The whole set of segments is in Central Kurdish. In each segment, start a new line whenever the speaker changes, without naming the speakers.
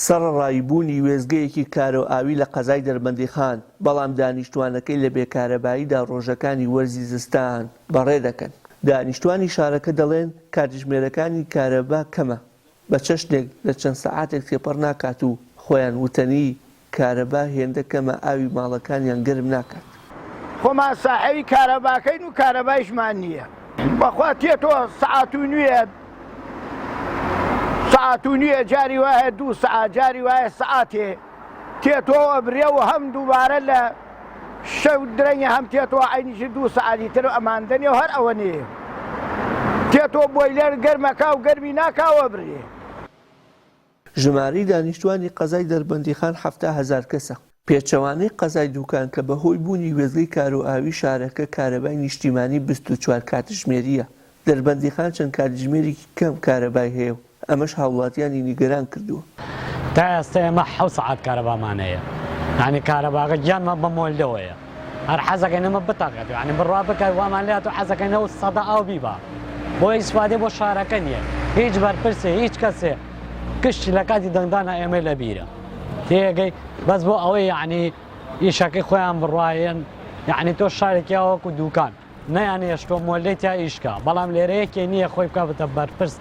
سەڕەڕای بوونی وێستگەیەکی کارۆئاوی لە قەزای دەربەندیخان، بەڵام دانیشتوانەکەی لە بێکارەباییدا ڕۆژەکانی وەرزی زستان بەڕێ دەکەن. دانیشتوانی شارەکە دەڵێن، کاتژمێرەکانی کارەبا کەمە، بە چەشنێک لە چەند سەعاتێک تێپەڕ ناکات و خۆیان وتەنی کارەبا هێندە کەمە ئاوی ماڵەکانیان گەرم ناکات.
خۆمان ساحێوی کارەباکەین و کارەبایشمان نییە. بەخوا تێتۆ سەعات و نوێ سەعات و نوێ جاری وایە دوو سەعات جاری وایە سەعاتێ تێتۆ ئەبرێ و هەم دووبارە لە شەو درەنگە هەم تێتۆ عەینیشی دوو سەعاتی تر ئەماندەنێ و هەر ئەوە نێ تێتۆ بۆیلەر گەرمەکا و گەرمی ناکا و ئەبرێ.
ژمارەی دانیشتوانی قەزای دەربەندیخان 70,000 کەسە. پێچەوانەی قەزای دوکان کە بەهۆی بوونی وێستگەی کارۆئاوی شارەکە کارەبای نیشتیمانی 24 کاتژمێرییە، دەربەندیخان چەند کاتژمێرێکی کەم کارەبای هەیە و ئەمەش هاوڵاتیانی نیگەران کردووە.
تا ئێستا ئێمە حەوت سەعات کارەبامان هەیە یانی کارەباکە گیانمان بە مۆلدەوەیە هەر حەزەکەین ئەمە بتەقێت یانی بڕوا بکە وامان لێ هاتوو حەزەکەین ئەو سەدە ئاو بیبا بۆ ئیسفادەی بۆ شارەکە نییە هیچ بەرپرسێ هیچ کەسێ گشتی لە کاتی دەنگدانا ئێمەی لەبیرە تێگەی بەس بۆ ئەوەی یعنی ئیشەکەی خۆیان بڕواێن یعنی تۆ شارێکی وەکو دوکان نەیانهێشتووە مۆلدەی تیا ئیش کا بەڵام لێرە یەکێ نییە خۆی بکا بتە بەرپرس.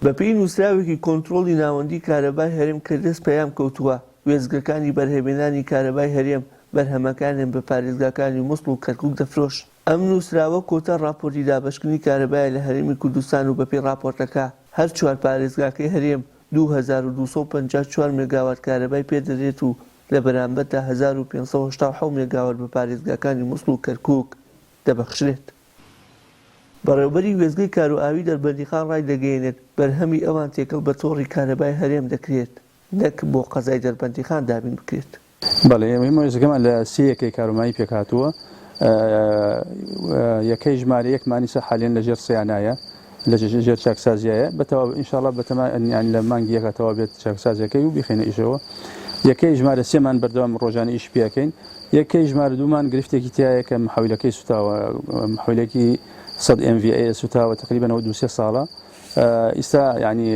بەپێی نووسراوێکی کۆنترۆڵی ناوەندی کارەبای هەرێم کە دەست پەیام کەوتووە، وێستگەکانی بەرهەمێنانی کارەبای هەرێم بەرهەمەکانیان بە پارێزگاکانی موسڵ و کەرکوک دەفرۆشن. ئەم نووسراوە کۆتا ڕاپۆرتی دابەشکردنی کارەبایە لە هەرێمی کوردستان و بەپێی ڕاپۆرتەکە هەر چوار پارێزگاکەی هەرێم 2254 مێگاوات کارەبای پێدەدرێت و لە بەرامبەردا 1587 مێگاوات بە پارێزگاکانی موسڵ و کەرکوک دەبەخشرێت. بەڕێوبەری وێستگەی کارۆئاوی دەربەندیخان ڕایدەگەیەنێت، بەرهەمی ئەوان تێکەڵ بە تۆڕی کارەبای هەرێم دەکرێت نەک بۆ قەزای دەربەندیخان دابین بکرێت.
بەڵێ ئێمە وێستگەکەمان لە سێ یەکەی کارۆمایی پێکهاتووە، یەکەی ژمارە یەک مانیسە حالیەن لە ژێر سەیانایە، لە ژێر چاکسازیایە، بە تەواو ئینشاڵا بەتەما یانی لە مانگی یەکا تەواو بێت چاکسازیەکەی و بیخەینە ئیشەوە. یەکەی ژمارە سێمان بەردەوام ڕۆژانە ئیش پێ ئەکەین. یەکەی ژمارە دوومان گرفتێکی تیایە کە محەویلەکەی سوتاوە، محەویلەکی 100 MVA سوتاوە تقریبا ئەوە دوو سێ ساڵە. ئیستا یانی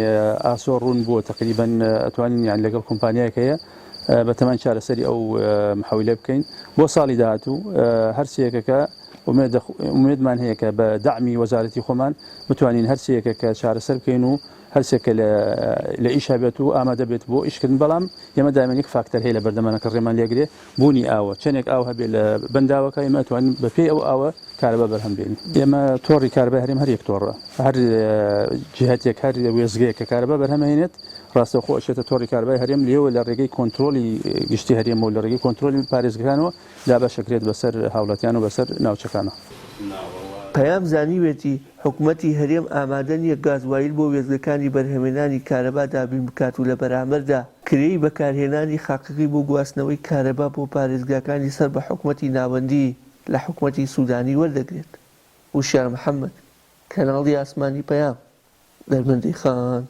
ئاسۆ ڕوون بووە تقریبا ئەتوانین یانی لەگەڵ کۆمپانیایەک هەیە بەتەمان چارەسەری ئەو محەویلە بکەین بۆ ساڵی داهاتوو هەر سێیەکەکە ئومێدمان هەیە کە بە دەعمی وەزارەتی خۆمان بتوانین هەر سێیەکەکە چارەسەر بکەین و هەر سێکە لە ئیشا بێت و ئامادە بێت بۆ ئیشکردن بەڵام ئێمە دایمەن یەک فاکتەر هەیە لە بەردەمانە کە ڕێمان لێگرێ بوونی ئاوە چەندێک ئاو هەبێ لە بەنداوەکە ئێمە ئەتوانین بەپێی ئەو ئاوە کارەبا بەرهەم بێنین. ئێمە تۆڕی کارەبای هەرێم هەر یەک تۆڕە، هەر جیهەتێک هەر وێستگەیەک کە کارەبا بەرهەم ئەهێنێت ڕاستەوخۆ ئەچێتە تۆڕی کارەبای هەرێم لێوە لە ڕێگەی کۆنترۆڵی گشتی هەرێمەوە لە ڕێگەی کۆنترۆڵی پارێزگەکانەوە دابەش ئەکرێت بەسەر هاوڵاتیان و بەسەر ناوچەکانە.
پەیام زانیوێتی، حکومەتی هەرێم ئامادە نییە گازوایل بۆ وێستگەکانی بەرهەمێنانی کارەبا دابین بکات و لە بەرامبەردا کرێی بەکارهێنانی خاکەکەی بۆ گواستنەوەی کارەبا بۆ پارێزگاکانی سەر بە حکومەتی ناوەندی لە حکومەتی سودانی وەردەگرێت. وشیار محەمەد، کەناڵی ئاسمانی پەیام، دەربەندیخان.